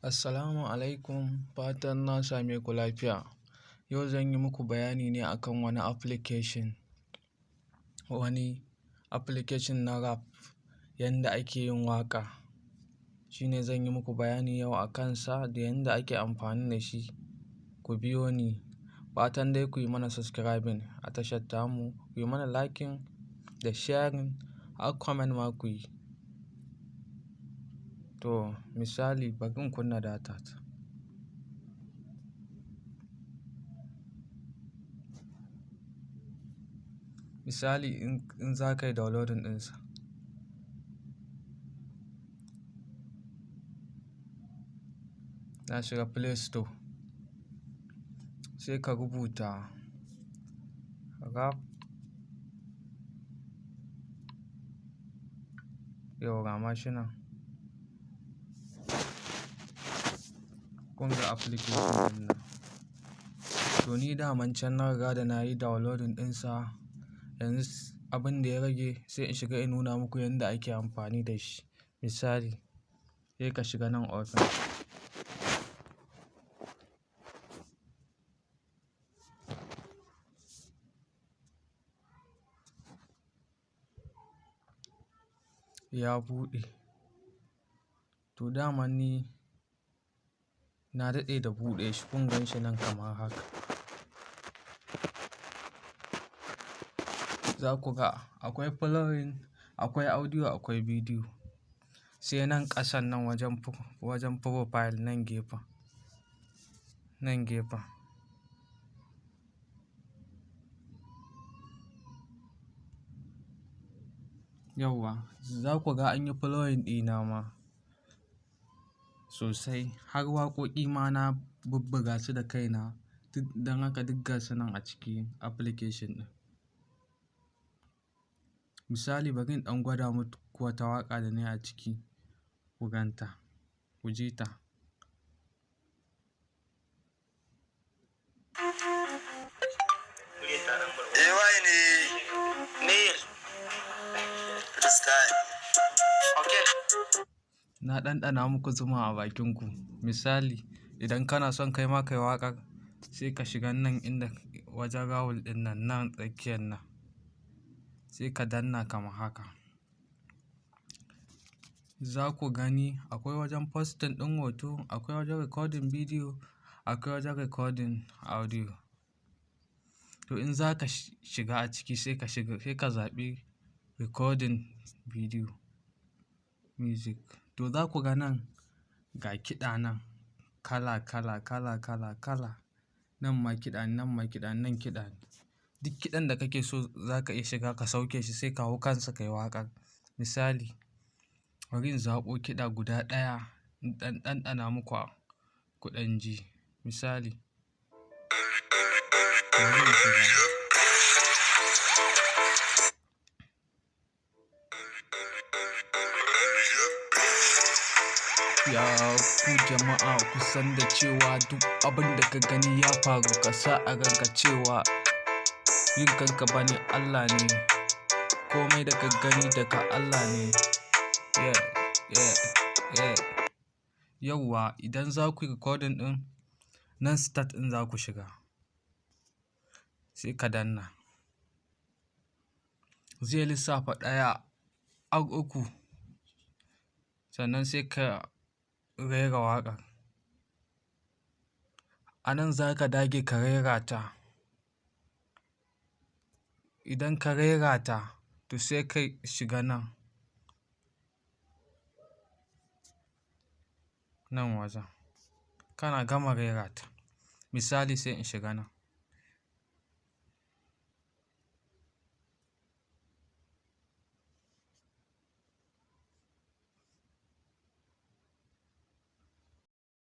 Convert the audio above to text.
Assalamu alaikum, fatan na same ku lafiya. Yau zan yi muku bayani ne akan wani application na rap, yanda ake yin waƙa. Shi ne zan yi muku bayani yau a kansa da yanda ake amfani da shi. Ku biyo ni. Fatan dai ku yi mana subscribing a tashar tamu, ku yi mana liking da sharing, har comment ma ku yi. To misali, bari in kunna data ta. Misali in za ka yi downloading ɗinsa. Na shiga Play Store, sai ka rubuta rap. Yau ga ma shi nan. Kun ga application ɗin nan. To ni daman can na riga da na yi downloading ɗinsa. Yanzu abin da ya rage, sai in shiga in nuna muku yanda ake amfani da shi. Misali, sai ka shiga nan open. Ya buɗe. To daman ni na daɗe da buɗe shi, kun gan shi nan kamar haka. Za ku ga akwai following, akwai audio, akwai bidiyo. Sai nan ƙasan nan wajen profile nan gefen, nan gefen. Yauwa, za ku ga an yi following ɗina ma sosai. Har waƙoƙi ma na bubbuga su da kaina. Don haka duk gasu nan a cikin application ɗin. Misali, bari in ɗan gwada muku wata waƙa da na yi a ciki, ku gan ta, ku ji ta. AY ne. Neil. Freestyle. Okay. Na ɗanɗana muku zuma a bakinku. Misali, idan kana son kai ma ka yi waƙar, sai ka shiga nan inda wajen round ɗin nan, nan tsakiyar nan. Sai ka danna kamar haka. Za ku gani akwai wajen posting ɗin hoto, akwai wajen recording video, akwai wajen recording audio. To in za ka shiga a ciki, sai ka shiga, sai ka zaɓi recording video music. To za ku ga nan ga kiɗa nan kala kala kala kala kala. Nan ma kiɗa ne, nan ma kiɗa ne, nan kiɗa ne. Duk kiɗan da kake so za ka iya shiga ka sauke shi, sai ka hau kansa ka yi waƙar. Misali, bari in zaɓo kiɗa guda ɗaya in ɗan ɗanɗana muku ku ɗan ji. Misali, bari in shiga. Ya ku jama'a, ku san da cewa duk abin da ka gani ya faru, ka sa a ranka cewa yin kanka bane, Allah ne. Komai da ka gani daga Allah ne. Yeah. Yauwa, idan za ku yi recording ɗin, nan start ɗin za ku shiga. Sai ka danna. Zai lissafa ɗaya har uku. Sannan sai ka rera waƙar. A nan za ka dage ka rera ta. Idan ka rera ta, to sai ka shiga nan. Nan wajen. Kana gama rera ta. Misali, sai in shiga nan.